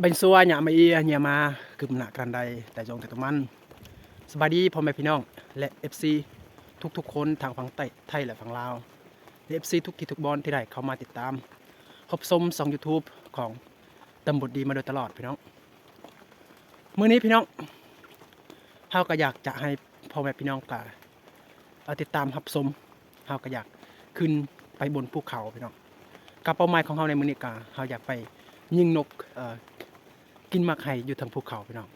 ບັນຊວຍຍາມາເອຍຍາມາ ຄືມນະການໃດ ແຕ່ຈົ່ງແຕ່ຕົວມັນ. ສະບາຍດີພໍ່ແມ່ພີ່ນ້ອງ ແລະ ເອັຟຊີ ທຸກໆຄົນ ທັງຝັ່ງໃຕ້ ໄທ ແລະ ຝັ່ງລາວ ແລະ ເອັຟຊີ ທຸກທີ່ທຸກບ່ອນທີ່ໄດ້ເຂົ້າມາຕິດຕາມຮັບຊົມຊ່ອງ YouTube ຂອງ ຕຳບົດດີມາໂດຍຕະຫຼອດພີ່ນ້ອງ. ມື້ນີ້ພີ່ນ້ອງ ເຮົາກໍຢາກຈະໃຫ້ພໍ່ແມ່ພີ່ນ້ອງກະ ເອີ ຕິດຕາມຮັບຊົມ. ເຮົາກໍຢາກຂຶ້ນໄປບົນພູເຂົາພີ່ນ້ອງ. ກັບເປົ້າໝາຍຂອງເຮົາໃນມື້ນີ້ກະ ເຮົາຢາກໄປຍິງນົກ ເອີ ກິນໝາກໄຮຢູ່ເທິງພູເຂົາພີ່ນ້ອງ.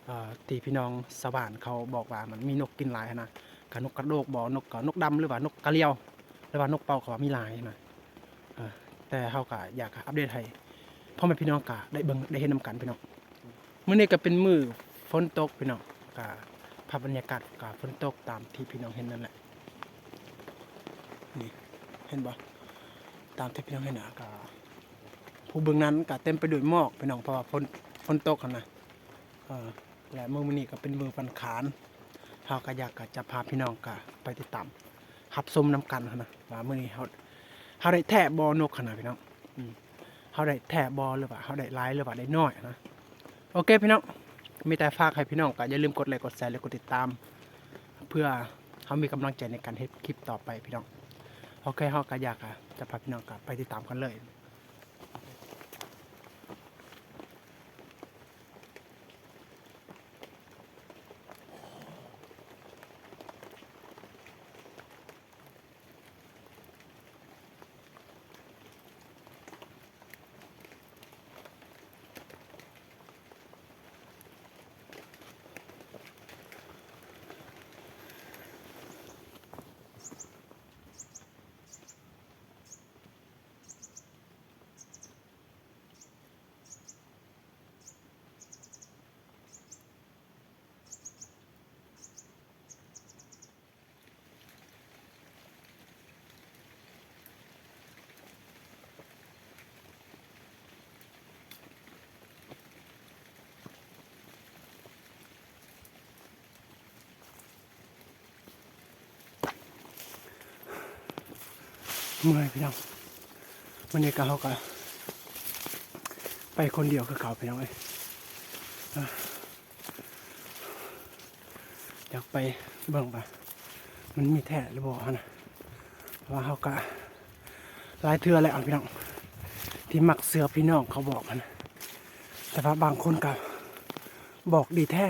ເອີ ທີ່ພີ່ນ້ອງຊາວບ້ານເຂົາບອກວ່າມັນມີນົກກິນຫຼາຍຫັ້ນນະ ກະນົກກະໂດກບໍ ນົກ ກໍນົກດຳ ຫຼືວ່ານົກກະລຽວ ຫຼືວ່ານົກເປົ້າ ເຂົາວ່າມີຫຼາຍຫັ້ນນະ. ເອີ ແຕ່ເຮົາກະຢາກອັບເດດໃຫ້ພໍ່ແມ່ພີ່ນ້ອງກະໄດ້ເບິ່ງໄດ້ເຫັນນຳກັນພີ່ນ້ອງ. ມື້ນີ້ກໍເປັນມື້ຝົນຕົກພີ່ນ້ອງ ກະພາບບັນຍາກາດກະຝົນຕົກຕາມທີ່ພີ່ນ້ອງເຫັນນັ້ນແຫຼະ. ນີ້ ເຫັນບໍ່? ຕາມທີ່ພີ່ນ້ອງເຫັນນະ ກະ ພູເບື້ອງນັ້ນກະເຕັມໄປດ້ວຍໝອກພີ່ນ້ອງ ເພາະວ່າຝົນ ຝົນຕົກຫັ້ນນະ. ເອີ ແລະ ມື້ ມື້ນີ້ກໍເປັນມື້ວັນອັງຄານ ເຮົາກໍຢາກ ກະຈະພາພີ່ນ້ອງກະໄປຕິດຕາມຮັບຊົມນຳກັນຫັ້ນນະ ວ່າມື້ນີ້ເຮົາ ເຮົາໄດ້ແທ້ບໍ່ນົກຫັ້ນນະພີ່ນ້ອງ. ອືມ ເຮົາໄດ້ແທ້ບໍ່ ຫຼືວ່າເຮົາໄດ້ຫຼາຍ ຫຼືວ່າໄດ້ນ້ອຍນະ. ໂອເຄພີ່ນ້ອງ ມີແຕ່ຝາກໃຫ້ພີ່ນ້ອງກໍຢ່າລືມກົດໄລ ກົດແຊ ແລະ ກົດຕິດຕາມ ເພື່ອເຮົາມີກຳລັງໃຈໃນການເຮັດຄລິບຕໍ່ໄປພີ່ນ້ອງ. ໂອເຄ ເຮົາກໍຢາກຈະພາພີ່ນ້ອງກໍໄປຕິດຕາມກັນເລີຍ. ເມື່ອຍພີ່ນ້ອງ ມື້ນີ້ກໍເຮົາກໍໄປຄົນດຽວຄືເກົ່າພີ່ນ້ອງເອີຍ. ຢາກໄປເບິ່ງວ່າມັນມີແທ້ຫຼືບໍ່ຫັ້ນນະ ເພາະວ່າເຮົາກະຫຼາຍເທື່ອແລ້ວພີ່ນ້ອງ ທີ່ມັກເຊື່ອພີ່ນ້ອງເຂົາບອກຫັ້ນນະ ແຕ່ວ່າບາງຄົນກະບອກດີແທ້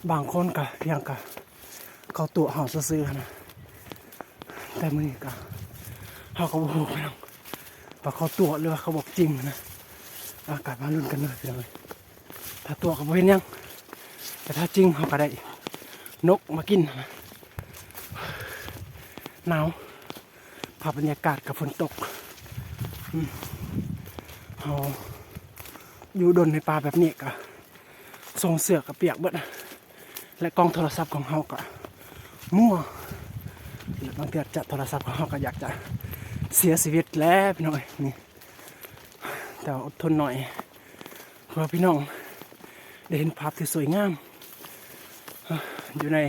ບາງຄົນກະພຽງກະເຂົາຕົວະເຮົາຊື່ໆຫັ້ນນະ. ແຕ່ມື້ນີ້ກະເຮົາກໍບໍ່ຮູ້ພີ່ນ້ອງ ວ່າເຂົາຕົວະ ຫຼືວ່າເຂົາບອກຈິງຫັ້ນນະ. ອາ ກະມາລຸ້ນກັນເລີຍພີ່ນ້ອງເອີຍ. ຖ້າຕົວະກໍບໍ່ເປັນຫຍັງ ແຕ່ຖ້າຈິງເຮົາກໍໄດ້ນົກມາກິນຫັ້ນນະ. ໜາວ ພາບບັນຍາກາດກໍຝົນຕົກ ອືມ ເຮົາຢູ່ດົນໃນປ່າແບບນີ້ກໍ ສົ່ງເສື້ອກໍປຽກເບິດ ແລະ ກ້ອງໂທລະສັບຂອງເຮົາກໍມົວ ແລະ ບາງເທື່ອຈະ ໂທລະສັບຂອງເຮົາກໍຢາກຈະເສຍຊີວິດແຫຼະພີ່ນ້ອງເອີຍ. ນີ້ ແຕ່ວ່າອົດທົນໜ້ອຍ ເພື່ອພີ່ນ້ອງໄດ້ເຫັນພາບທີ່ສວຍງາມ ຢູ່ໃນ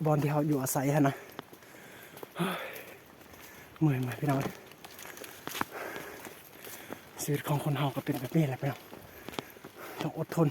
ບ່ອນທີ່ເຮົາຢູ່ອາໄສຫັ້ນນະ. ເມື່ອຍ ເມື່ອຍພີ່ນ້ອງເອີຍ. ຊີວິດຂອງຄົນເຮົາກໍເປັນແບບນີ້ແຫຼະພີ່ນ້ອງ ຕ້ອງອົດທົນ.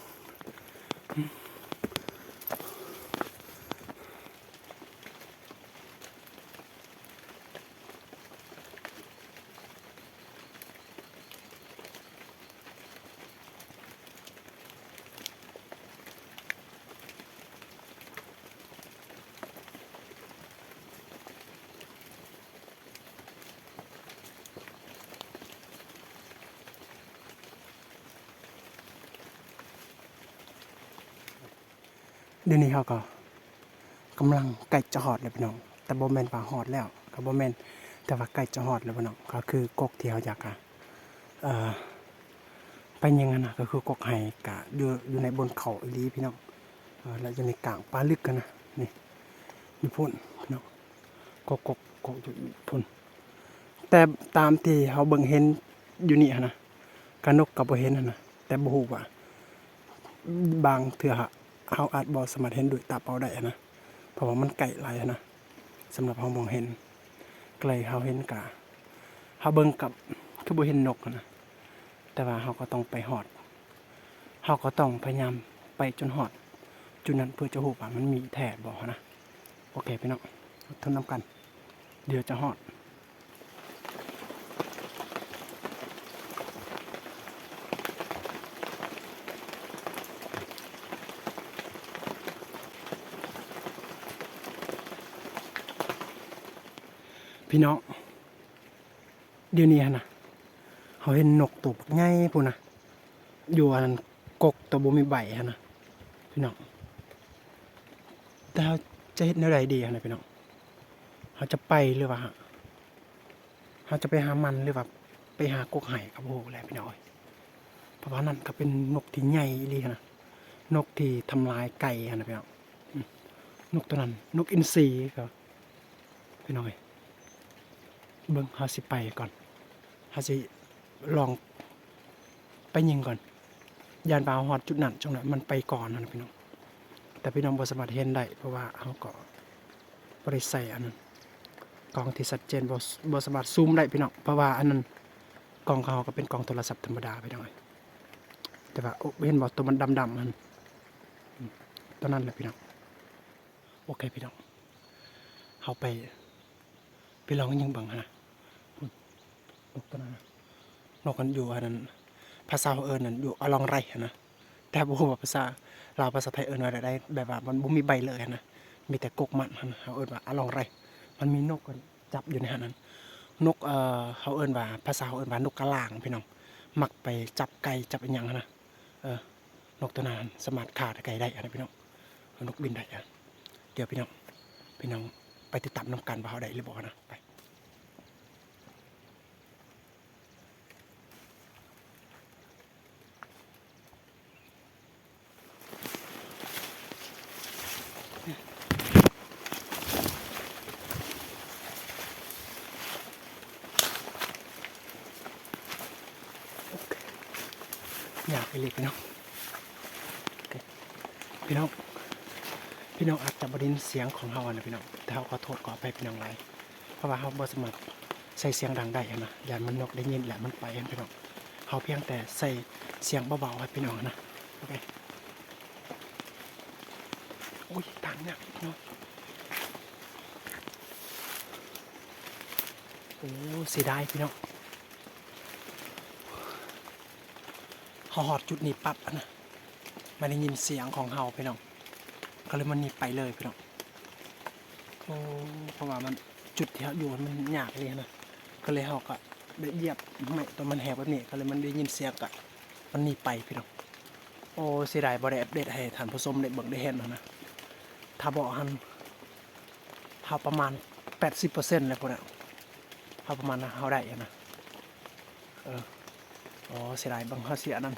ດຽວນີ້ເຮົາກໍກຳລັງໃກ້ຈະຮອດແລ້ວພີ່ນ້ອງ ແຕ່ບໍ່ແມ່ນວ່າຮອດແລ້ວ ກໍບໍ່ແມ່ນ ແຕ່ວ່າໃກ້ຈະຮອດແລ້ວພີ່ນ້ອງ. ກໍຄືກົກທີ່ເຮົາຢາກ ອາ ເອີ ໄປຍິງຫັ້ນນະ ກໍຄືກົກໄຮ ກະຢູ່ ຢູ່ໃນບົນເຂົາອີ່ຫຼີພີ່ນ້ອງ ເອີ ແລະ ຢູ່ໃນກາງປ່າລຶກຫັ້ນນະ. ນີ້ ຢູ່ພຸ້ນພີ່ນ້ອງ ກົກ ກົກ ກົກຢູ່ພຸ້ນ. ແຕ່ຕາມທີ່ເຮົາເບິ່ງເຫັນຢູ່ນີ້ຫັ້ນນະ ກະນົກກໍບໍ່ເຫັນຫັ້ນນະ ແຕ່ບໍ່ຮູ້ວ່າ ບາງເທື່ອເຮົາອາດບໍ່ສາມາດເຫັນດ້ວຍຕາເປົ່າໄດ້ຫັ້ນນະ ເພາະວ່າມັນໃກ້ຫຼາຍຫັ້ນນະ. ສຳລັບເຮົາມອງເຫັນ ໃກ້ເຮົາເຫັນກະ ເຮົາເບິ່ງກັບ ຄືບໍ່ເຫັນນົກຫັ້ນນະ. ຕ່ວ່າເຮົາກໍຕ້ອງໄປຮອດ ເຮົາກໍຕ້ອງພະຍາຍາມໄປຈົນຮອດຈຸດນັ້ນ ເພື່ອຈະຮູ້ວ່າມັນມີແທ້ບໍ່ຫັ້ນນະ. ໂອເຄພີ່ນ້ອງ ອົດທົນນຳກັນ ດຽວຈະຮອດ. ພີ່ນ້ອງ ດຽວນີ້ຫັ້ນນະ ເຮົາເຫັນນົກໂຕບັກໃຫຍ່ພຸ້ນນະ ຢູ່ອັນນັ້ນ ກົກໂຕບໍ່ມີໃບຫັ້ນນະພີ່ນ້ອງ. ແຕ່ເຮົາຈະເຮັດແນວໃດດີຫັ້ນນະພີ່ນ້ອງ? ເຮົາຈະໄປ ຫຼືວ່າ ເຮົາຈະໄປຫາມັນ ຫຼືວ່າໄປຫາກົກໄຫກໍບໍ່ຮູ້ແຫຼະພີ່ນ້ອງເອີຍ. ເພາະວ່ານັ້ນກໍເປັນນົກທີ່ໃຫຍ່ອີ່ຫຼີຫັ້ນນະ ນົກທີ່ທຳລາຍໄກ່ຫັ້ນນະພີ່ນ້ອງ. ອືມ ນົກໂຕນັ້ນ ນົກອິນຊີກໍ ພີ່ນ້ອງເອີຍ ເບິ່ງ ເຮົາຊິໄປກ່ອນ ເຮົາຊິລອງໄປຍິງກ່ອນ ຢ້ານວ່າເຮົາຮອດຈຸດນັ້ນ ຈັ່ງໃດມັນໄປກ່ອນຫັ້ນນະພີ່ນ້ອງ. ແຕ່ພີ່ນ້ອງບໍ່ສາມາດເຫັນໄດ້ ເພາະວ່າເຮົາກໍບໍ່ໄດ້ໃສ່ອັນນັ້ນ ກ້ອງທີ່ຊັດເຈນ ບໍ່ ບໍ່ສາມາດຊູມໄດ້ພີ່ນ້ອງ ເພາະວ່າອັນນັ້ນ ກ້ອງຂອງເຮົາກໍເປັນກ້ອງໂທລະສັບທຳມະດາພີ່ນ້ອງເອີຍ. ແຕ່ວ່າ ໂອ້ ເຫັນບໍ່ ໂຕມັນດຳໆຫັ້ນ ໂຕນັ້ນແຫຼະພີ່ນ້ອງ. ໂອເຄພີ່ນ້ອງ ເຮົາໄປ ໄປລອງຍິງເບິ່ງຫັ້ນນະ. ພຸ້ນ ນົກໂຕນັ້ນນະ ນົກມັນຢູ່ອັນນັ້ນ ພາສາເຮົາເອີ້ນນັ້ນຢູ່ອະລອງໄຣຫັ້ນນະ ແຕ່ບໍ່ຮູ້ວ່າພາສາລາວພາສາໄທເອີ້ນວ່າໃດ ແບບວ່າມັນບໍ່ມີໃບເລີຍຫັ້ນນະ ມີແຕ່ກົກມັນຫັ້ນນະ ເຮົາເອີ້ນວ່າອະລອງໄຣ. ມັນມີນົກຈັບຢູ່ໃນຫັ້ນນັ້ນ ນົກ ເອີ ເຮົາເອີ້ນວ່າ ພາສາເຮົາເອີ້ນວ່ານົກກະລາງພີ່ນ້ອງ ມັກໄປຈັບໄກ່ຈັບອີ່ຫຍັງຫັ້ນນະ. ເອີ ນົກໂຕນັ້ນສາມາດຂ້າໄກ່ໄດ້ຫັ້ນນະພີ່ນ້ອງ ເອີ ນົກບິນໄດ້. ດຽວພີ່ນ້ອງ ພີ່ນ້ອງໄປຕິດຕາມນຳກັນວ່າເຮົາໄດ້ຫຼືບໍ່ນະ ໄປ. ຍາກອີ່ຫຼີພີ່ນ້ອງ ພີ່ນ້ອງ ພີ່ນ້ອງອາດຈະບໍ່ໄດ້ຍິນສຽງຂອງເຮົາຫັ້ນນະພີ່ນ້ອງ ແຕ່ເຮົາຂໍໂທດຂໍອະໄພພີ່ນ້ອງຫຼາຍ ເພາະວ່າເຮົາບໍ່ສາມາດໃສ່ສຽງດັງໄດ້ຫັ້ນນະ ຢ້ານມັນນົກໄດ້ຍິນແລ້ວມັນໄປຫັ້ນພີ່ນ້ອງ. ເຮົາພຽງແຕ່ໃສ່ສຽງເບົາໆໃຫ້ພີ່ນ້ອງຫັ້ນນະ. ໂອເຄ ໂອ້ຍ ທາງຍາກເນາະ ໂອ້ ເສຍດາຍພີ່ນ້ອງ. ເຮົາຮອດຈຸດນີ້ປັບຫັ້ນນະ ມາໄດ້ຍິນສຽງຂອງເຮົາພີ່ນ້ອງ ກໍເລີຍມັນໜີໄປເລີຍພີ່ນ້ອງ. ໂອ້ ເພາະວ່າມັນ ຈຸດທີ່ເຮົາຢູ່ມັນຍາກອີ່ຫຼີຫັ້ນນະ ກໍເລີຍເຮົາກໍໄດ້ຢຽບໄມ້ຕົວມັນແຫກແບບນີ້ ກໍເລີຍມັນໄດ້ຍິນສຽງ ກະມັນໜີໄປພີ່ນ້ອງ. ໂອ້ ເສຍດາຍບໍ່ໄດ້ອັບເດດໃຫ້ທ່ານຜູ້ຊົມໄດ້ເບິ່ງໄດ້ເຫັນຫັ້ນນະ ຖ້າບໍ່ຫັ້ນ ເຮົາປະມານແປດສິບເປີເຊັນແລ້ວພຸ້ນນະ ເຮົາປະມານເຮົາໄດ້ຫັ້ນນະ. ເອີ ໂອ້ ເສຍດາຍ ເບິ່ງ ເຮົາເສຍອັນນັ້ນ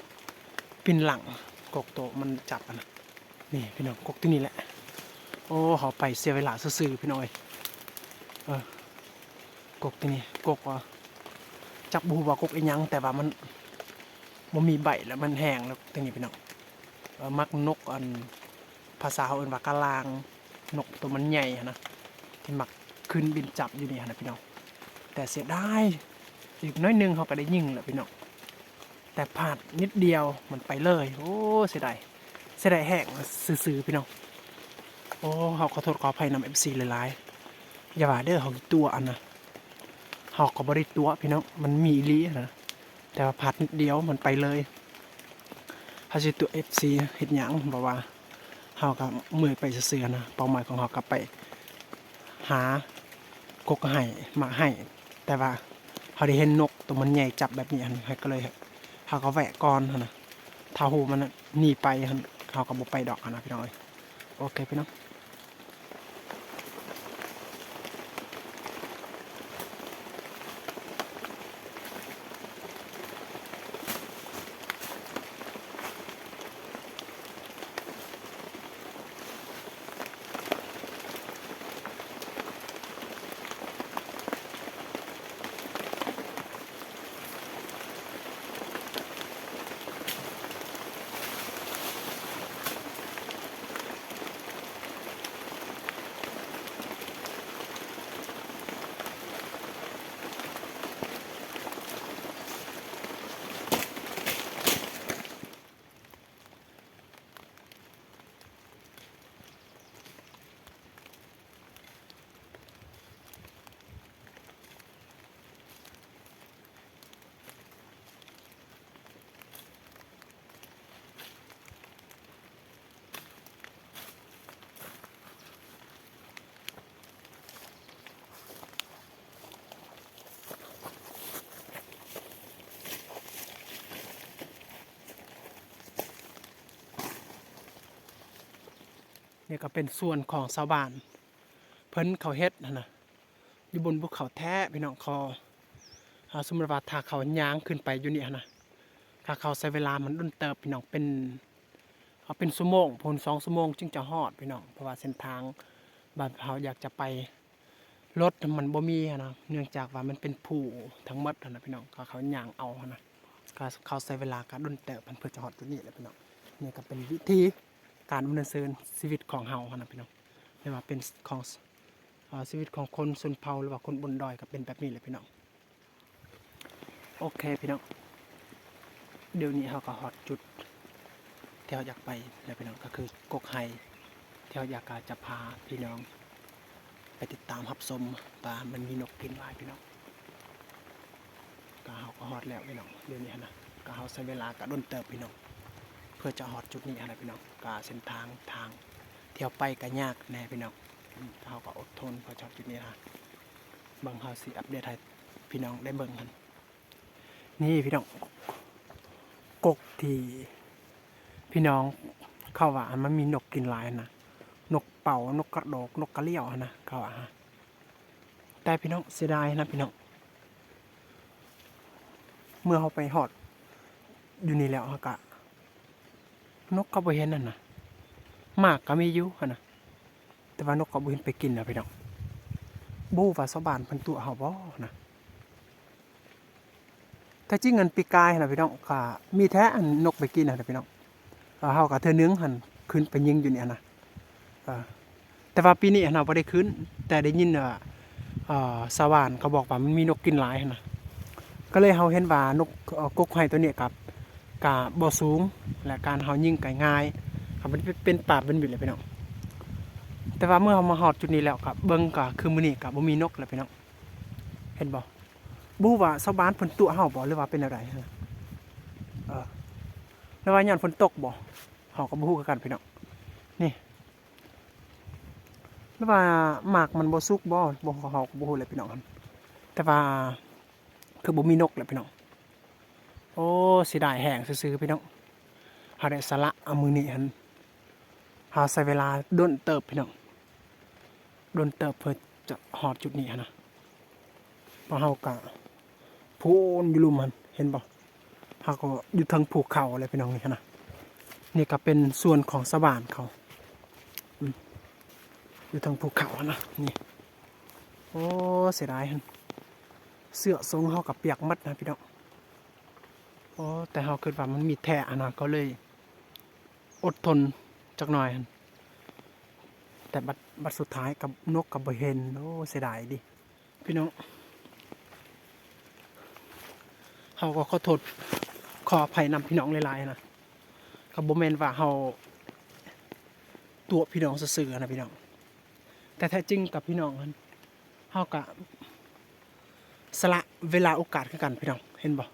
ປິ່ນຫຼັງ ກົກໂຕມັນຈັບຫັ້ນນະ. ນີ້ພີ່ນ້ອງ ກົກຕົວນີ້ແຫຼະ ໂອ້ ເຮົາໄປເສຍເວລາຊື່ໆພີ່ນ້ອງເອີຍ. ເອີ ກົກຕົວນີ້ ກົກ ຈັກບໍ່ຮູ້ວ່າກົກອີ່ຫຍັງ ແຕ່ວ່າມັນບໍ່ມີໃບ ແລ້ວມັນແຫ້ງແລ້ວຕົວນີ້ພີ່ນ້ອງ. ເອີ ມັກນົກ ອັນ ພາສາເຮົາເອີ້ນວ່າກະລາງ ນົກໂຕມັນໃຫຍ່ຫັ້ນນະ ທີ່ມັກຂຶ້ນບິນຈັບຢູ່ນີ້ຫັ້ນນະພີ່ນ້ອງ. ແຕ່ເສຍດາຍ ອີກໜ້ອຍໜຶ່ງເຮົາກໍໄດ້ຍິງແລ້ວພີ່ນ້ອງ ແຕ່ພາດນິດດຽວມັນໄປເລີຍ. ໂອ້ ເສຍດາຍ ເສຍດາຍແຮງຊື່ໆພີ່ນ້ອງ. ໂອ້ ເຮົາຂໍໂທດຂໍອະໄພນຳເອັຟຊີຫຼາຍໆ ຢ່າວ່າເດີ ເຮົາຕົວະຫັ້ນນະ ເຮົາກໍບໍ່ໄດ້ຕົວະພີ່ນ້ອງ ມັນມີອີ່ຫຼີຫັ້ນນະ ແຕ່ວ່າພາດນິດດຽວມັນໄປເລີຍ. ເຮົາຊິຕົວະເອັຟຊີເຮັດຫຍັງ ເພາະວ່າເຮົາກໍເມື່ອຍໄປຊື່ໆນະ. ເປົ້າໝາຍຂອງເຮົາກໍໄປຫາກົກໄຫ ໝາກໄຫ ແຕ່ວ່າເຮົາໄດ້ເຫັນນົກໂຕມັນໃຫຍ່ຈັບແບບນີ້ຫັ້ນ ເຮົາກໍເລີຍ ເຮົາກໍແວະກ່ອນຫັ້ນນະ. ຖ້າຮູ້ມັນໜີໄປຫັ້ນ ເຮົາກໍບໍ່ໄປດອກຫັ້ນນະພີ່ນ້ອງເອີຍ. ໂອເຄພີ່ນ້ອງ. ນີ້ກໍເປັນສວນຂອງຊາວບ້ານ ເພິ່ນເຂົາເຮັດຫັ້ນນະ ຢູ່ບົນພູເຂົາແທ້ພີ່ນ້ອງ. ເຂົາ ອ່າ ສົມມຸດວ່າຖ້າເຂົາຍ່າງຂຶ້ນໄປຢູ່ນີ້ຫັ້ນນະ ຖ້າເຂົາໃຊ້ເວລາມັນດົນເຕີບພີ່ນ້ອງ ເປັນ ເອົາເປັນຊົ່ວໂມງພຸ້ນ ສອງຊົ່ວໂມງຈຶ່ງຈະຮອດພີ່ນ້ອງ. ເພາະວ່າເສັ້ນທາງ ບາດເຮົາຢາກຈະໄປ ລົດມັນບໍ່ມີຫັ້ນນະ ເນື່ອງຈາກວ່າມັນເປັນພູທັງໝົດຫັ້ນນະພີ່ນ້ອງ ກໍເຂົາຍ່າງເອົາຫັ້ນນະ ກໍເຂົາໃຊ້ເວລາກໍດົນເຕີບ ເພື່ອຈະຮອດຈຸດນີ້ແຫຼະພີ່ນ້ອງ. ນີ້ກໍເປັນວິທີການດຳເນີນຊີວິດຂອງເຮົາຫັ້ນນະພີ່ນ້ອງ ແມ່ນວ່າເປັນຂອງ ເອີ ຊີວິດຂອງຄົນຊົນເຜົ່າ ຫຼືວ່າຄົນບົນດອຍກໍເປັນແບບນີ້ແຫຼະພີ່ນ້ອງ. ໂອເຄພີ່ນ້ອງ ດຽວນີ້ເຮົາກໍຮອດຈຸດທີ່ເຮົາຢາກໄປແລ້ວພີ່ນ້ອງ ກໍຄືກົກໄຮ ທີ່ເຮົາຢາກ ຈະພາພີ່ນ້ອງໄປຕິດຕາມຮັບຊົມວ່າມັນມີນົກກິນຫຼາຍພີ່ນ້ອງ. ກໍເຮົາກໍຮອດແລ້ວພີ່ນ້ອງ ດຽວນີ້ຫັ້ນນະ ກໍເຮົາໃຊ້ເວລາກໍດົນເຕີບພີ່ນ້ອງ ເພື່ອຈະຮອດຈຸດນີ້ຫັ້ນນະພີ່ນ້ອງ. ກໍເສັ້ນທາງ ທາງທີ່ເຮົາໄປກໍຍາກແດ່ພີ່ນ້ອງ ເຮົາກໍອົດທົນເພື່ອຈະຮອດຈຸດນີ້ນະ. ເບິ່ງ ເຮົາຊິອັບເດດໃຫ້ພີ່ນ້ອງໄດ້ເບິ່ງຫັ້ນ. ນີ້ພີ່ນ້ອງ ກົກທີ່ພີ່ນ້ອງເຂົາວ່າມັນມີນົກກິນຫຼາຍຫັ້ນນະ ນົກເປົ້າ ນົກກະໂດກ ນົກກະຫຼຽວຫັ້ນນະ ເຂົາວ່າ. ແຕ່ພີ່ນ້ອງ ເສຍດາຍນະພີ່ນ້ອງ ເມື່ອເຮົາໄປຮອດຢູ່ນີ້ແລ້ວ ເຮົາກະ ນົກກໍບໍ່ເຫັນຫັ້ນນະ ໝາກກໍມີຢູ່ຫັ້ນນະ ແຕ່ວ່ານົກກໍບໍ່ເຫັນໄປກິນນະພີ່ນ້ອງ. ບໍ່ຮູ້ວ່າຊາວບ້ານເພິ່ນຕົວະເຮົາບໍ່ນະ. ແທ້ຈິງອັນປີກາຍຫັ້ນນະພີ່ນ້ອງ ກະມີແທ້ອັນນົກໄປກິນຫັ້ນນະພີ່ນ້ອງ. ເຮົາກະເທື່ອໜຶ່ງຫັ້ນຂຶ້ນໄປຍິງຢູ່ນີ້ຫັ້ນນະ ເອີ ແຕ່ວ່າປີນີ້ຫັ້ນເຮົາບໍ່ໄດ້ຂຶ້ນ ແຕ່ໄດ້ຍິນວ່າ ເອີ ຊາວບ້ານເຂົາບອກວ່າມັນມີນົກກິນຫຼາຍຫັ້ນນະ ກໍເລີຍເຮົາເຫັນວ່ານົກ ເອີ ກົກໄຮໂຕນີ້ກະ ກະບໍ່ສູງ ແລະການເຮົາຍິງກະງ່າຍ ເຮົາເປັນ ເປັນປາບເປັນບິດແຫຼະພີ່ນ້ອງ. ແຕ່ວ່າເມື່ອເຮົາມາຮອດຈຸດນີ້ແລ້ວກະເບິ່ງ ກະຄືມື້ນີ້ກະບໍ່ມີນົກແລ້ວພີ່ນ້ອງ ເຫັນບໍ່? ບໍ່ຮູ້ວ່າຊາວບ້ານເພິ່ນຕົວະເຮົາບໍ່ ຫຼືວ່າເປັນແນວໃດ ເອີ ຫຼືວ່າຍ້ອນຝົນຕົກບໍ່ ເຮົາກໍບໍ່ຮູ້ຄືກັນພີ່ນ້ອງ. ນີ້ ຫຼືວ່າໝາກມັນບໍ່ສຸກບໍ່ ບໍ່ ເຮົາກໍບໍ່ຮູ້ແຫຼະພີ່ນ້ອງ ແຕ່ວ່າຄືບໍ່ມີນົກແຫຼະພີ່ນ້ອງ. ໂອ້ ເສຍດາຍແຮງຊື່ໆພີ່ນ້ອງ ເຮົາໄດ້ສະຫຼະເອົາມື້ນີ້ຫັ້ນ ເຮົາໃຊ້ເວລາດົນເຕີບພີ່ນ້ອງ ດົນເຕີບເພື່ອຈະຮອດຈຸດນີ້ຫັ້ນນະ. ເພາະເຮົາກະ ພຸ້ນຢູ່ລຸ່ມຫັ້ນ ເຫັນບໍ່? ເຮົາກໍຢູ່ເທິງພູເຂົາແຫຼະພີ່ນ້ອງ ນີ້ຫັ້ນນະ. ນີ້ກໍເປັນສວນຂອງຊາວບ້ານເຂົາ ອືມ ຢູ່ເທິງພູເຂົາຫັ້ນນະ ນີ້. ໂອ້ ເສຍດາຍຫັ້ນ ເສື້ອຊົງເຮົາກໍປຽກໝົດນະພີ່ນ້ອງ. ໂອ້ ແຕ່ເຮົາຄິດວ່າມັນມີແທ້ຫັ້ນນະ ກໍເລີຍອົດທົນຈັກໜ່ອຍຫັ້ນ ແຕ່ບັດ ບັດສຸດທ້າຍກັບນົກກໍບໍ່ເຫັນ. ໂອ້ ເສຍດາຍເດ. ພີ່ນ້ອງ ເຮົາກໍຂໍໂທດຂໍອະໄພນຳພີ່ນ້ອງຫຼາຍໆນະ ກໍບໍ່ແມ່ນວ່າເຮົາຕົວະພີ່ນ້ອງຊື່ໆນະພີ່ນ້ອງ ແຕ່ແທ້ຈິງກັບພີ່ນ້ອງຫັ້ນ ເຮົາກະສະຫຼະເວລາໂອກາດຄືກັນພີ່ນ້ອງ ເຫັນບໍ່?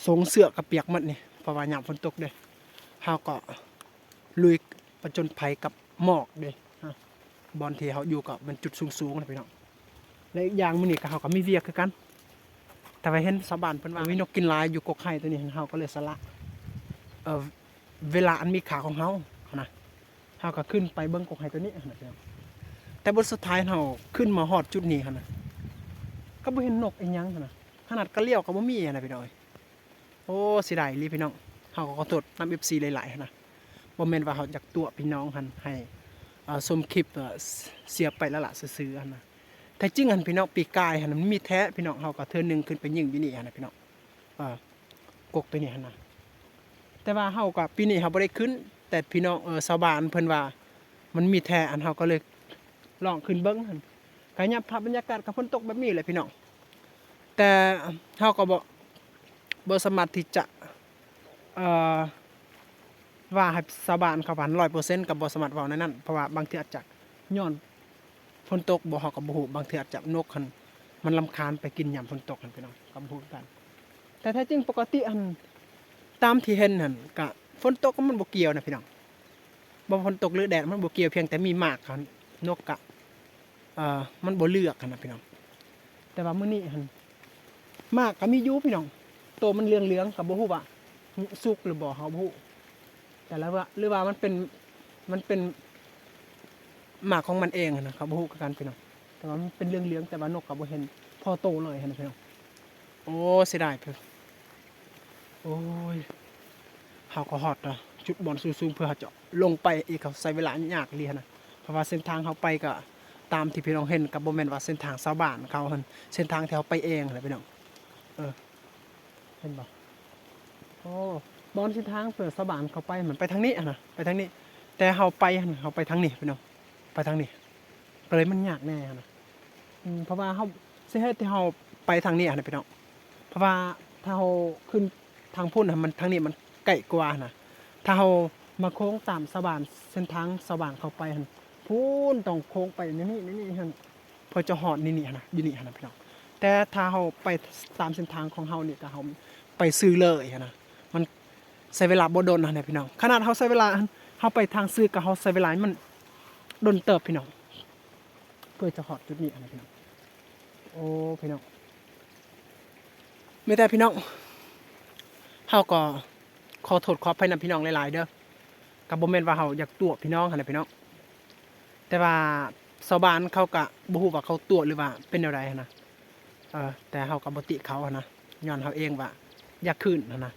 ຊົງເສື້ອກະປຽກໝົດນີ້ ເພາະວ່າຍາມຝົນຕົກເດ້ ເຮົາກໍລຸຍປະຈົນໄພກັບໝອກເດ້. ບ່ອນທີ່ເຮົາຢູ່ກໍເປັນຈຸດສູງໆນະພີ່ນ້ອງ ແລະ ອີກຢ່າງມື້ນີ້ກໍເຮົາກໍມີວຽກຄືກັນ ແຕ່ວ່າເຫັນຊາວບ້ານເພິ່ນວ່າມີນົກກິນຫຼາຍຢູ່ກົກໄຮໂຕນີ້ ເຮົາກໍເລີຍສະຫຼະ ເອີ ເວລາອັນມີຄ່າຂອງເຮົາຫັ້ນນະ ເຮົາກໍຂຶ້ນໄປເບິ່ງກົກໄຮໂຕນີ້ຫັ້ນນະພີ່ນ້ອງ. ແຕ່ບົດສຸດທ້າຍເຮົາຂຶ້ນມາຮອດຈຸດນີ້ຫັ້ນນະ ກໍບໍ່ເຫັນນົກອີຫຍັງຫັ້ນນະ ຂະໜາດກະຫຼຽວກໍບໍ່ມີຫັ້ນນະພີ່ນ້ອງເອີຍ. ໂອ້ ເສຍດາຍອີ່ຫຼີພີ່ນ້ອງ ເຮົາກໍຂໍໂທດນຳເອັຟຊີຫຼາຍໆຫັ້ນນະ ບໍ່ແມ່ນວ່າເຮົາຢາກຕົວະພີ່ນ້ອງຫັ້ນໃຫ້ ເອີ ຊົມຄລິບ ເອີ ເສຍໄປລ້າໆຊື່ໆຫັ້ນນະ. ແທ້ຈິງຫັ້ນພີ່ນ້ອງ ປີກາຍຫັ້ນມັນມີແທ້ພີ່ນ້ອງ ເຮົາກໍເທື່ອໜຶ່ງຂຶ້ນໄປຍິງຢູ່ນີ້ຫັ້ນນະພີ່ນ້ອງ ເອີ ກົກໂຕນີ້ຫັ້ນນະ ແຕ່ວ່າເຮົາກໍ ປີນີ້ເຮົາບໍ່ໄດ້ຂຶ້ນ ແຕ່ພີ່ນ້ອງ ເອີ ຊາວບ້ານເພິ່ນວ່າມັນມີແທ້ ອັນເຮົາກໍເລີຍລອງຂຶ້ນເບິ່ງຫັ້ນ ກະຍາມພາບບັນຍາກາດກັບຝົນຕົກແບບນີ້ແຫຼະພີ່ນ້ອງ. ແຕ່ເຮົາກໍບໍ່ ບໍ່ສາມາດທີ່ຈະ ເອີ ວ່າໃຫ້ຊາວບ້ານເຂົາວ່າຮ້ອຍເປີເຊັນ ກໍບໍ່ສາມາດເວົ້າແນວນັ້ນ ເພາະວ່າບາງເທື່ອອາດຈະຍ້ອນຝົນຕົກບໍ່ ເຮົາກໍບໍ່ຮູ້ ບາງເທື່ອອາດຈະນົກຫັ້ນມັນລຳຄານໄປກິນຍາມຝົນຕົກຫັ້ນພີ່ນ້ອງ ກໍບໍ່ຮູ້ຄືກັນ. ແຕ່ແທ້ຈິງປົກກະຕິຫັ້ນ ຕາມທີ່ເຫັນຫັ້ນກະຝົນຕົກມັນບໍ່ກ່ຽວນະພີ່ນ້ອງ ບໍ່ຝົນຕົກຫຼືແດດມັນບໍ່ກ່ຽວ ພຽງແຕ່ມີໝາກຫັ້ນ ນົກກະ ເອີ ມັນບໍ່ເລືອກຫັ້ນນະພີ່ນ້ອງ. ແຕ່ວ່າມື້ນີ້ຫັ້ນ ໝາກກໍມີຢູ່ພີ່ນ້ອງ ໂຕມັນເຫຼືອງໆ ກໍບໍ່ຮູ້ວ່າສຸກຫຼືບໍ່ ເຮົາບໍ່ຮູ້ ແຕ່ລະວ່າ ຫຼືວ່າມັນເປັນ ມັນເປັນ ໝາກຂອງມັນເອງຫັ້ນນະ ເຂົາບໍ່ຮູ້ຄືກັນພີ່ນ້ອງ. ແຕ່ວ່າມັນເປັນເຫຼືອງໆ ແຕ່ວ່ານົກກໍບໍ່ເຫັນພໍໂຕເລີຍຫັ້ນນະພີ່ນ້ອງ. ໂອ້ ເສຍດາຍເພິ່ນ. ໂອ້ຍ ເຮົາກໍຮອດລະ ຈຸດບ່ອນສູງໆ ເພື່ອເຮົາຈະລົງໄປອີກ ກໍໃຊ້ເວລາຍາກອີ່ຫຼີຫັ້ນນະ. ເພາະວ່າເສັ້ນທາງເຮົາໄປກໍຕາມທີ່ພີ່ນ້ອງເຫັນ ກໍບໍ່ແມ່ນວ່າເສັ້ນທາງຊາວບ້ານເຂົາຫັ້ນ ເສັ້ນທາງທີ່ເຮົາໄປເອງຫັ້ນນະພີ່ນ້ອງ. ເອີ ເຫັນບໍ່? ໂອ້ ບ່ອນເສັ້ນທາງເພື່ອຊາວບ້ານເຂົາໄປ ມັນໄປທາງນີ້ຫັ້ນນະ ໄປທາງນີ້. ແຕ່ເຮົາໄປຫັ້ນ ເຮົາໄປທາງນີ້ພີ່ນ້ອງ ໄປທາງນີ້ ກໍເລີຍມັນຍາກແດ່ຫັ້ນນະ. ອືມ ເພາະວ່າເຮົາ ສາເຫດທີ່ເຮົາໄປທາງນີ້ຫັ້ນນະພີ່ນ້ອງ ເພາະວ່າຖ້າເຮົາຂຶ້ນທາງພຸ້ນຫັ້ນ ມັນ ທາງນີ້ມັນໃກ້ກວ່າຫັ້ນນະ. ຖ້າເຮົາມາໂຄ້ງຕາມຊາວບ້ານ ເສັ້ນທາງຊາວບ້ານເຂົາໄປຫັ້ນ ພຸ້ນຕ້ອງໂຄ້ງໄປນີ້ໆ ນີ້ໆຫັ້ນ ເພື່ອຈະຮອດນີ້ໆຫັ້ນນະ ຢູ່ນີ້ຫັ້ນນະພີ່ນ້ອງ. ແຕ່ຖ້າເຮົາໄປຕາມເສັ້ນທາງຂອງເຮົານີ້ ກໍເຮົາໄປຊື່ເລີຍຫັ້ນນະ ມັນໃຊ້ເວລາບໍ່ດົນຫັ້ນນະພີ່ນ້ອງ. ຂະໜາດເຮົາໃຊ້ເວລາ ເຮົາໄປທາງຊື່ ກໍເຮົາໃຊ້ເວລາໃຫ້ມັນດົນເຕີບພີ່ນ້ອງ ເພື່ອຈະຮອດຈຸດນີ້ຫັ້ນນະພີ່ນ້ອງ. ໂອ້ ພີ່ນ້ອງ ມີແຕ່ພີ່ນ້ອງ ເຮົາກໍຂໍໂທດຂໍອະໄພນຳພີ່ນ້ອງຫຼາຍໆເດີ້. ກໍບໍ່ແມ່ນວ່າເຮົາຢາກຕົວະພີ່ນ້ອງຫັ້ນນະພີ່ນ້ອງ ແຕ່ວ່າຊາວບ້ານເຂົາກໍບໍ່ຮູ້ວ່າເຂົາຕົວະ ຫຼືວ່າເປັນແນວໃດຫັ້ນນະ. ເອີ ແຕ່ເຮົາກໍບໍ່ຕິເຂົາຫັ້ນນະ ຍ້ອນເຮົາເອງວ່າຢາກຂຶ້ນຫັ້ນນະ.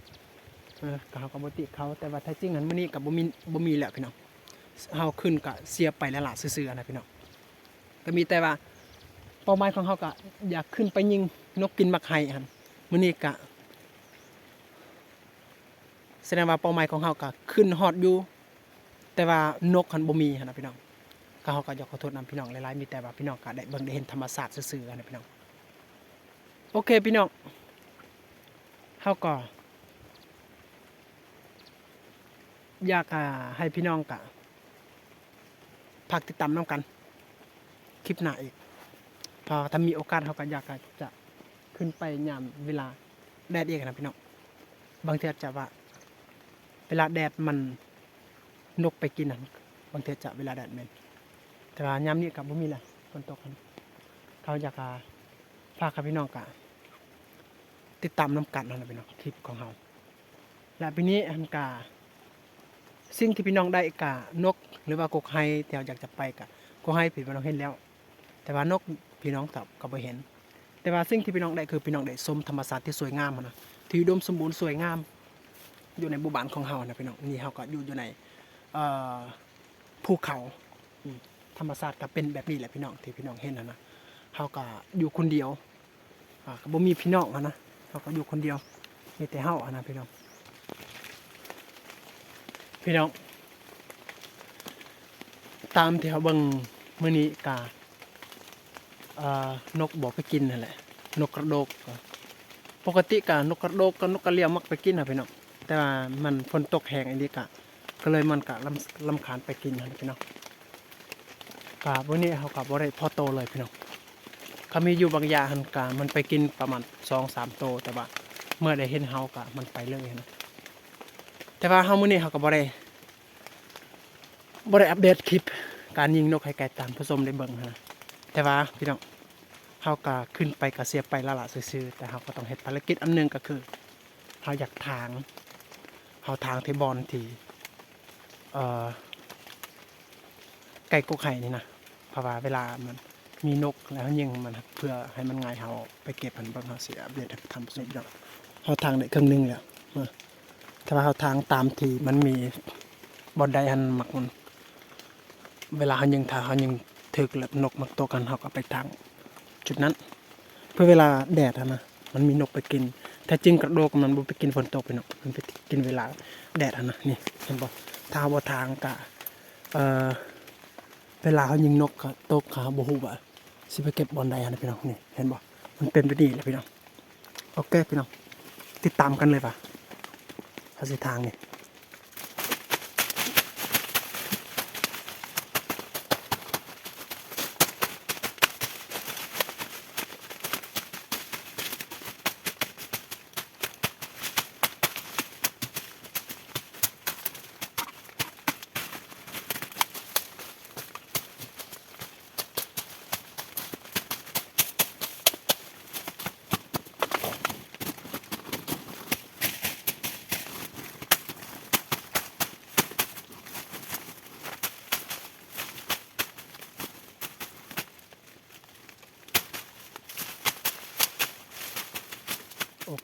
ເອີ ກໍເຮົາກໍບໍ່ຕິເຂົາ ແຕ່ວ່າແທ້ຈິງຫັ້ນ ມື້ນີ້ກໍບໍ່ມີ ບໍ່ມີແລ້ວພີ່ນ້ອງ. ເຮົາຂຶ້ນກໍເສຍໄປລ້າໆຊື່ໆຫັ້ນນະພີ່ນ້ອງ. ກໍມີແຕ່ວ່າເປົ້າໝາຍຂອງເຮົາກໍຢາກຂຶ້ນໄປຍິງນົກກິນໝາກໄຮຫັ້ນ. ມື້ນີ້ກໍສະແດງວ່າເປົ້າໝາຍຂອງເຮົາກໍຂຶ້ນຮອດຢູ່ ແຕ່ວ່ານົກຫັ້ນບໍ່ມີຫັ້ນນະພີ່ນ້ອງ. ກໍເຮົາກໍຢາກຂໍໂທດນຳພີ່ນ້ອງຫຼາຍໆ ມີແຕ່ວ່າພີ່ນ້ອງກໍໄດ້ເບິ່ງໄດ້ເຫັນທຳມະຊາດຊື່ໆຫັ້ນນະພີ່ນ້ອງ. ໂອເຄພີ່ນ້ອງ ເຮົາກໍຢາກ ອາ ໃຫ້ພີ່ນ້ອງກະຝາກຕິດຕາມນຳກັນຄລິບໜ້າອີກ ເພາະວ່າຖ້າມີໂອກາດເຮົາກໍຢາກ ຈະຂຶ້ນໄປຍາມເວລາແດດອີກນະພີ່ນ້ອງ. ບາງເທື່ອຈະວ່າເວລາແດດມັນ ນົກໄປກິນຫັ້ນ ບາງເທື່ອຈະເວລາແດດແມ່ນ ແຕ່ວ່າຍາມນີ້ກໍບໍ່ມີແລ້ວ ຝົນຕົກຫັ້ນ. ເຮົາຢາກ ອາ ຝາກໃຫ້ພີ່ນ້ອງກະຕິດຕາມນຳກັນຫັ້ນນະພີ່ນ້ອງ ຄລິບຂອງເຮົາ. ແລະ ປີນີ້ຫັ້ນກະ ສິ່ງທີ່ພີ່ນ້ອງໄດ້ກະນົກ ຫຼືວ່າກົກໄຮ ທີ່ເຮົາຢາກຈະໄປກະກົກໄຮ ທີ່ພີ່ນ້ອງເຫັນແລ້ວ ແຕ່ວ່ານົກພີ່ນ້ອງກໍ ກໍບໍ່ເຫັນ. ແຕ່ວ່າສິ່ງທີ່ພີ່ນ້ອງໄດ້ ຄືພີ່ນ້ອງໄດ້ຊົມທຳມະຊາດທີ່ສວຍງາມຫັ້ນນະ ທີ່ອຸດົມສົມບູນສວຍງາມຢູ່ໃນໝູ່ບ້ານຂອງເຮົານະພີ່ນ້ອງ. ນີ້ເຮົາກໍຢູ່ ຢູ່ໃນ ເອີ ພູເຂົາ ອືມ ທຳມະຊາດກໍເປັນແບບນີ້ແຫຼະພີ່ນ້ອງ ທີ່ພີ່ນ້ອງເຫັນຫັ້ນນະ. ເຮົາກໍຢູ່ຄົນດຽວ ອາ ກໍບໍ່ມີພີ່ນ້ອງຫັ້ນນະ ເຮົາກໍຢູ່ຄົນດຽວ ມີແຕ່ເຮົາຫັ້ນນະພີ່ນ້ອງ. ພີ່ນ້ອງ ຕາມທີ່ເຮົາເບິ່ງມື້ນີ້ກະ ເອີ ນົກບໍ່ໄປກິນຫັ້ນແຫຼະ ນົກກະໂດກ. ປົກກະຕິກະນົກກະໂດກກັບນົກກະຫຼຽວມັກໄປກິນນະພີ່ນ້ອງ ແຕ່ວ່າມັນຝົນຕົກແຮງອີ່ຫຼີກະ ກໍເລີຍມັນກະລຳ ລຳຄານໄປກິນຫັ້ນພີ່ນ້ອງ. ກະມື້ນີ້ເຮົາກະບໍ່ໄດ້ພໍໂຕເລີຍພີ່ນ້ອງ. ກະມີຢູ່ບາງຢ່າງຫັ້ນກະມັນໄປກິນປະມານສອງສາມໂຕ ແຕ່ວ່າເມື່ອໄດ້ເຫັນເຮົາກະມັນໄປເລີຍຫັ້ນນະ. ແຕ່ວ່າເຮົາ ມື້ນີ້ເຮົາກະບໍ່ໄດ້ ບໍ່ໄດ້ອັບເດດຄລິບການຍິງນົກໃຫ້ແກ່ທ່ານຜູ້ຊົມໄດ້ເບິ່ງຫັ້ນນະ. ແຕ່ວ່າພີ່ນ້ອງ ເຮົາກະຂຶ້ນໄປກະເສຍໄປລ້າໆຊື່ໆ ແຕ່ເຮົາກໍຕ້ອງເຮັດພາລະກິດອັນໜຶ່ງ ກໍຄື ເຮົາຢາກຖາງ ເຮົາຖາງທີ່ບ່ອນທີ່ ເອີ ໃກ້ກົກໄຮນີ້ນະ ເພາະວ່າເວລາມັນມີນົກແລ້ວເຮົາຍິງມັນ ເພື່ອໃຫ້ມັນງ່າຍ ເຮົາໄປເກັບຫັ້ນ. ເບິ່ງ ເຮົາຊິອັບເດດໃຫ້ທ່ານຜູ້ຊົມເບິ່ງ ເຮົາຖາງໄດ້ເຄິ່ງໜຶ່ງແລ້ວ ເອີ ແຕ່ວ່າເຮົາຖາງຕາມທີ່ມັນມີ ບ່ອນໃດຫັ້ນມັກມັນ ເວລາເຮົາຍິງ ຖ້າເຮົາຍິງຖືກແລ້ວນົກມັກຕົກຫັ້ນ ເຮົາກໍໄປຖາງຈຸດນັ້ນ ເພື່ອເວລາແດດຫັ້ນນະ ມັນມີນົກໄປກິນ. ແທ້ຈິງກະໂດກມັນບໍ່ໄປກິນຝົນຕົກພີ່ນ້ອງ ມັນໄປກິນເວລາແດດຫັ້ນນະ. ນີ້ເຫັນບໍ່ ຖ້າເຮົາບໍ່ຖາງກະ ເອີ ເວລາເຮົາຍິງນົກກະຕົກ ເຮົາບໍ່ຮູ້ວ່າຊິໄປເກັບບ່ອນໃດຫັ້ນນະພີ່ນ້ອງ. ນີ້ເຫັນບໍ່ ມັນເປັນແບບນີ້ແຫຼະພີ່ນ້ອງ. ໂອເຄພີ່ນ້ອງ ຕິດຕາມກັນເລີຍວ່າເຮົາຊິທາງນີ້.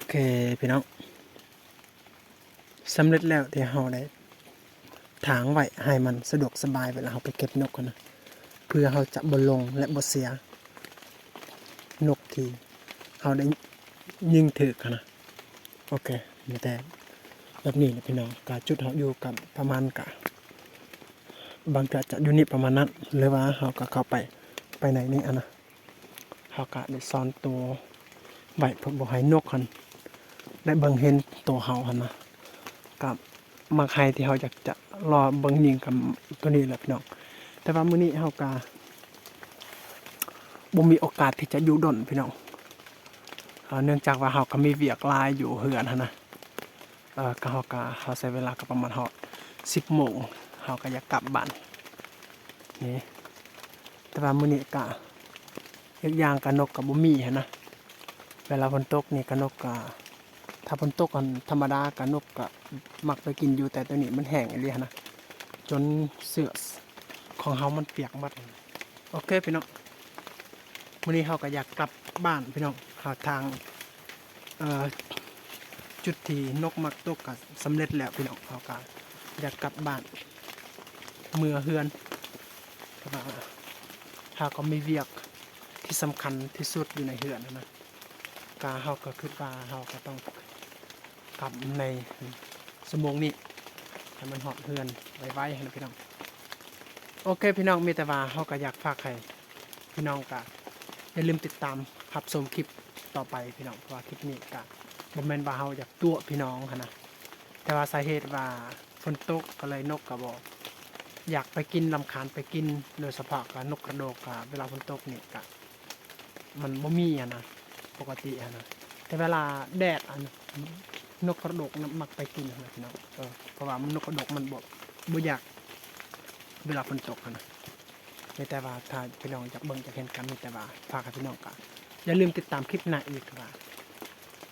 ເຄພີ່ນ້ອງ, ສຳເລັດແລ້ວທີ່ເຮົາໄດ້ຖາງໄວ້ໃຫ້ມັນສະດວກສະບາຍເວລາເຮົາໄປເກັບນົກຫັ້ນນະ, ເພື່ອເຮົາຈະບໍ່ຫຼົງ ແລະ ບໍ່ເສຍນົກທີ່ເຮົາໄດ້ຍິງຖືກຫັ້ນນະ. ໂອເຄ ມີແຕ່ແບບນີ້ແຫຼະພີ່ນ້ອງ, ກະຈຸດເຮົາຢູ່ກະປະມານກະ ບາງເທື່ອຈະຢູ່ນີ້ປະມານນັ້ນ ຫຼືວ່າເຮົາກະເຂົ້າໄປ ໄປໃນນີ້ຫັ້ນນະ. ເຮົາກະໄດ້ຊ້ອນໂຕໄວ້ ເພື່ອບໍ່ໃຫ້ນົກຫັ້ນໄດ້ເບິ່ງເຫັນໂຕເຮົາຫັ້ນນະ, ກະມັກໃຫ້ທີ່ເຮົາຢາກຈະລໍເບິ່ງຍິງກັບໂຕນີ້ແຫຼະພີ່ນ້ອງ. ແຕ່ວ່າມື້ນີ້ເຮົາກະບໍ່ມີໂອກາດທີ່ຈະຢູ່ດົນພີ່ນ້ອງ, ເອີ ເນື່ອງຈາກວ່າເຮົາກະມີວຽກຫຼາຍຢູ່ເຮືອນຫັ້ນນະ. ເອີ ກະເຮົາກະ ເຮົາໃຊ້ເວລາກະປະມານຮອດສິບໂມງ ເຮົາກະຢາກກັບບ້ານນີ້. ແຕ່ວ່າມື້ນີ້ກະ ອີກຢ່າງກະນົກກະບໍ່ມີຫັ້ນນະ, ເວລາຝົນຕົກນີ້ກະນົກກະ ຖ້າຝົນຕົກອັນທຳມະດາກະນົກກະມັກໄປກິນຢູ່, ແຕ່ຕອນນີ້ມັນແຫ້ງອີ່ຫຼີຫັ້ນນະ ຈົນເສື້ອຂອງເຮົາມັນປຽກໝົດ. ໂອເຄພີ່ນ້ອງ, ມື້ນີ້ເຮົາກະຢາກກັບບ້ານພີ່ນ້ອງ, ເຮົາທາງ ເອີ ຈຸດທີ່ນົກມັກຕົກກະສຳເລັດແລ້ວພີ່ນ້ອງ, ເຮົາກະຢາກກັບບ້ານເມືອເຮືອນ ເພາະວ່າເຮົາກະມີວຽກທີ່ສຳຄັນທີ່ສຸດຢູ່ໃນເຮືອນຫັ້ນນະ, ກະເຮົາກະຄິດວ່າເຮົາກະຕ້ອງກັບໃນຊົ່ວໂມງນີ້ ໃຫ້ມັນຮອດເຮືອນໄວໆຫັ້ນນະພີ່ນ້ອງ. ໂອເຄພີ່ນ້ອງ, ມີແຕ່ວ່າເຮົາກະຢາກຝາກໃຫ້ພີ່ນ້ອງກະຢ່າລືມຕິດຕາມຮັບຊົມຄລິບຕໍ່ໄປພີ່ນ້ອງ, ເພາະວ່າຄລິບນີ້ກະບໍ່ແມ່ນວ່າເຮົາຢາກຕົວະພີ່ນ້ອງຫັ້ນນະ, ແຕ່ວ່າສາເຫດວ່າຝົນຕົກກະເລີຍນົກກະບໍ່ຢາກໄປກິນ, ລຳຄານໄປກິນ, ໂດຍສະເພາະກະນົກກະໂດກກະເວລາຝົນຕົກນີ້ກະ ມັນບໍ່ມີຫັ້ນນະ ປົກກະຕິຫັ້ນນະ, ແຕ່ເວລາແດດຫັ້ນ ນົກກະໂດກນະມັກໄປກິນຫັ້ນນະພີ່ນ້ອງ. ເອີ ເພາະວ່ານົກກະໂດກມັນບໍ່ ບໍ່ຢາກເວລາຝົນຕົກຫັ້ນນະ. ມີແຕ່ວ່າຖ້າພີ່ນ້ອງຢາກເບິ່ງຢາກເຫັນກະ ມີແຕ່ວ່າຝາກໃຫ້ພີ່ນ້ອງກະຢ່າລືມຕິດຕາມຄລິບໜ້າອີກ ວ່າ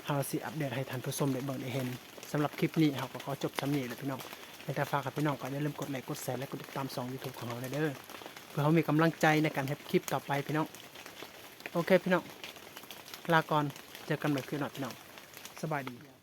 ເຮົາຊິອັບເດດໃຫ້ທ່ານຜູ້ຊົມໄດ້ເບິ່ງໄດ້ເຫັນ. ສຳລັບຄລິບນີ້ເຮົາກະຂໍຈົບຊ່ຳນີ້ແຫຼະພີ່ນ້ອງ, ມີແຕ່ຝາກໃຫ້ພີ່ນ້ອງກະຢ່າລືມກົດໄລກ໌ ກົດແຊ ແລະ ກົດຕິດຕາມຊ່ອງຢູທູບຂອງເຮົາແດ່ເດີ ເພື່ອເຮົາມີກຳລັງໃຈໃນການເຮັດຄລິບຕໍ່ໄປພີ່ນ້ອງ. ໂອເຄພີ່ນ້ອງ, ລາກ່ອນ, ເຈີກັນໃໝ່ຄລິບໜ້າພີ່ນ້ອງ, ສະບາຍດີ.